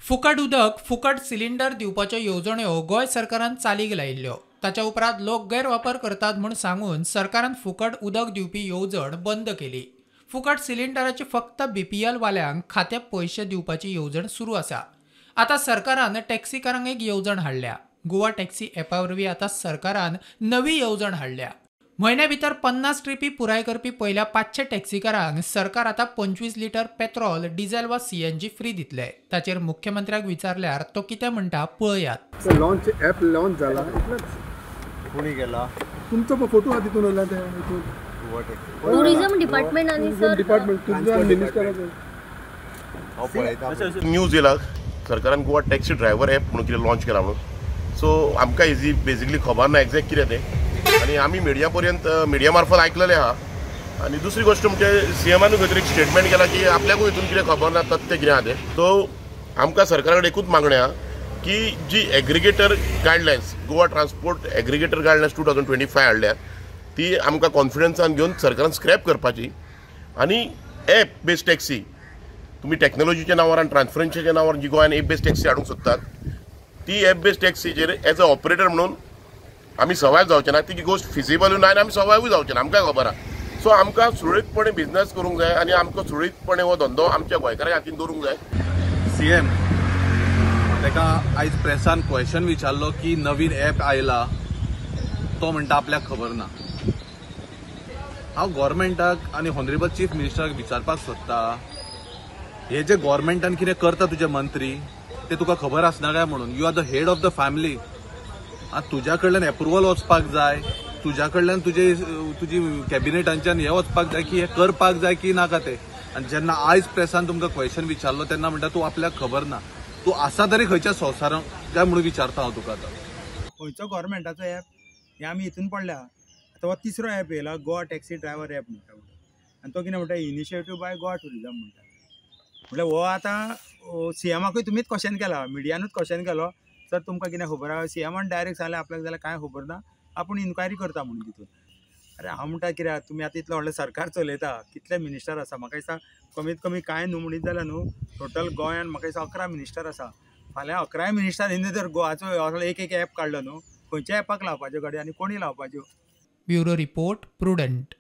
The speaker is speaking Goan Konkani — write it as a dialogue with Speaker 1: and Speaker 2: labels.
Speaker 1: फुकट उदक, फुकट सिलिंडर दिवपाच्यो येवजण्यो गोंय सरकारान चालीक लायिल्ल्यो. ताच्या उपरांत लोक गैरवापर करतात म्हूण सांगून सरकारान फुकट उदक दिवपी येवजण बंद केली. फुकट सिलिंडराची फक्त बीपीएल वाल्यांक खाते पयशे दिवपाची येवजण सुरू आसा. आतां सरकारान टॅक्सीकारांक एक येवजण हाडल्या. गोवा टॅक्सी ॲपा वरवीं आतां सरकारान नवी येवजण हाडल्या. म्हयन्या भितर 50 ट्रिपी पुराय करपी पयल्या 500 टॅक्सीकारांक सरकार आतां 25 लिटर पेट्रोल, डिझेल वा सीएनजी फ्री दितले. ताचेर मुख्यमंत्र्याक विचारल्यार तो कितें म्हणटा पळयात.
Speaker 2: लॉन्च ॲप लॉन्च जाला इतलेंच.
Speaker 3: कोणी केला
Speaker 2: तुमचो फोटो आहा तितून येयला ते
Speaker 4: टुरिझम डिपार्टमेंट आनी सर
Speaker 2: डिपार्टमेंट तुमच्या मिनिस्टराचो
Speaker 3: हांव पळयता.
Speaker 5: न्यूज येयला सरकारान गोवा टॅक्सी ड्रायव्हर ॲप म्हणून कितें लॉन्च केला म्हणून. सो आमकां इजी बेजिकली खबर ना एग्जॅक्ट कितें तें आनी आमी मिडिया पर्यंत मिडिया मार्फत आयकलेलें आहा. आनी दुसरी गोश्ट म्हणजे सीएमानूय खंय तरी एक स्टेटमेंट केला की आपल्याकूय हितून कितें खबर ना तथ्य कितें आहा तें. सो आमकां सरकारा कडेन एकूच मागणें आहा की जी aggregator guidelines Goa transport aggregator guidelines 2025 हाडल्या ती आमकां कॉन्फिडन्सान घेवन सरकारान स्क्रॅप करपाची आनी एप बेस्ड टॅक्सी तुमी टॅक्नोलॉजीच्या नांवार आनी ट्रान्सपरन्सीच्या नांवार जी गोंयान एप बेस्ड टॅक्सी हाडूंक सोदतात ती एप बेस्ड टॅक्सीचेर एज अ ऑपरेटर म्हणून आमी सर्वायव जावचे ना. ती गोश्ट फिजिबलूय ना आनी आमी सर्वायवूय जावचे ना, आमकां खबर आहा. सो आमकां सुरळीतपणे बिजनस करूंक जाय आनी आमकां सुरळीतपणे हो धंदो आमच्या गोंयकारां हातीन दवरूंक जाय.
Speaker 6: सीएम ताका आयज प्रेसान क्वेश्चन विचारलो की नवीन ॲप आयला, तो म्हणटा आपल्याक खबर ना. हांव गव्हर्मेंटाक आनी ऑनरेबल चीफ मिनिस्टराक विचारपाक सोदता, हे जे गव्हर्मेंटान कितें करता तुजे मंत्री ते तुका खबर आसना काय म्हणून. You are the head of the family. आतां तुज्या कडल्यान एप्रुवल वचपाक जाय, तुज्या कडल्यान तुजे तुजी कॅबिनेटांच्यान हें वचपाक जाय की हें करपाक जाय की नाका तें. आनी जेन्ना आयज प्रेसान तुमकां क्वेश्चन विचारलो तेन्ना म्हणटा तूं आपल्याक खबर ना, तूं आसा तरी खंयच्या संवसारांत काय म्हणून विचारता हांव तुका. आतां
Speaker 7: खंयचो गव्हर्मेंटाचो ॲप हें आमी हितून पडल्या. आतां हो तिसरो ॲप येयला गोवा टॅक्सी ड्रायव्हर ॲप म्हणटा आनी तो कितें म्हणटा इनिशिएटीव बाय गोवा टुरिजम म्हणटा. म्हणल्यार हो आतां सीएमाकूय तुमीच क्वेश्चन केला, मिडियानूच क्वेश्चन केलो, सर तुमकां कितें खबर आहा? सीएमान डायरेक्ट सांगलें आपल्याक जाल्यार कांय खबर ना, आपूण इन्क्वायरी करता म्हणून तितून. अरे हांव म्हणटा कित्याक तुमी आतां इतलें व्हडलें सरकार चलयता, कितले मिनिस्टर आसा, म्हाका दिसता कमीत कमी कांय न्हू म्हणीत जाल्यार न्हू टोटल गोंयान म्हाका दिसता 11 मिनिस्टर आसा. फाल्यां 11 मिनिस्टरांनी जर गोवाचो एक एक ॲप काडलो न्हू, खंयच्या ॲपाक लावपाच्यो गाडयो आनी कोणी लावपाच्यो.
Speaker 1: Bureau report, Prudent.